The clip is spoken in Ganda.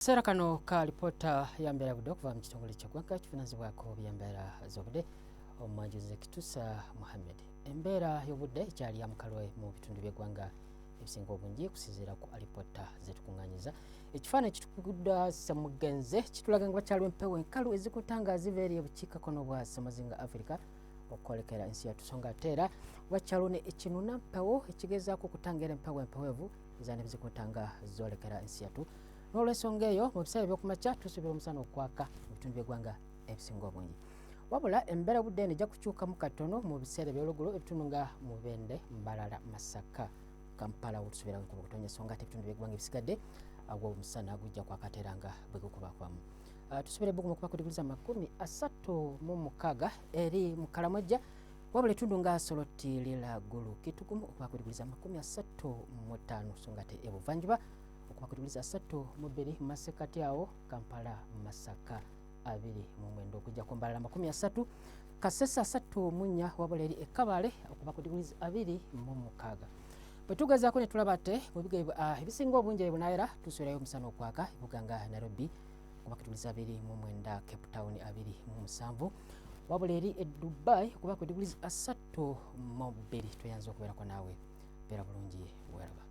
Kaseera kano ka alipoota ya mbeera budde okuva mu kitongole ky'eggwanga kivunanyizibwako by'embeera z'obudde, omwanjuzi Kitusa Muhammed. Embeera y'obudde ekyali ya mukalwe mu bitundu by'eggwanga ebisinga obungi okusinziira ku alipoota zetukuŋŋanyiza. Ekifaananyi kitukuguddwa Ssemugenze kitulaga nga bakyaliwo empewo enkalu ezikuta nga ziva eri ebukiikakkono bwa Ssemazinga Africa okwolekera ensi yattu, so nga ate era wakyaliwo ne ekinuna mpewo ekigezaako okutangira empewo empeweevu ezaana ebizikunta nga zoolekera ensi yattu. N'olwensonga eyo, mu biseera ebyokumakya tusuubira omusana okwaka mu bitundu by'eggwanga ebisinga obungi, wabula embeera budde eno ejja kukyukamu katono mu biseera ebyolugulu. Ebitundu nga Mubende, Mbalala, Masaka, Kampala wotusuubira enkuba okutonya, so nga ate ebitundu by'eggwanga ebisigadde agwo omusana gujja kwakateera nga bwe gukubakubamu. Tusuubira ebbugumu okuba ku diguli za 36 eri mu Kalamojja, wabula ebitundu nga Soroti, Lira, Gulu, Kitugumu okuba ku diguli za 35, so nga ate ebuvanjuba okuba ku diguli za 32, masekati awo Kampala, Masaka 29, okujja ku Mbalala 30, Kasesa 34, wabula eri ekabale okuba ku diguli 26. Bwe tugezaako ne tulaba ate mu biga ebisinga obungi ebunaayera, tusuulayo omusana okwaka. Ebibuga nga Nairobi okuba ku diguli 29, Cape Town 27, wabula eri e Dubai okuba ku diguli 32. Tweyanza okubeerako naawe, beera bulungi, weeraba.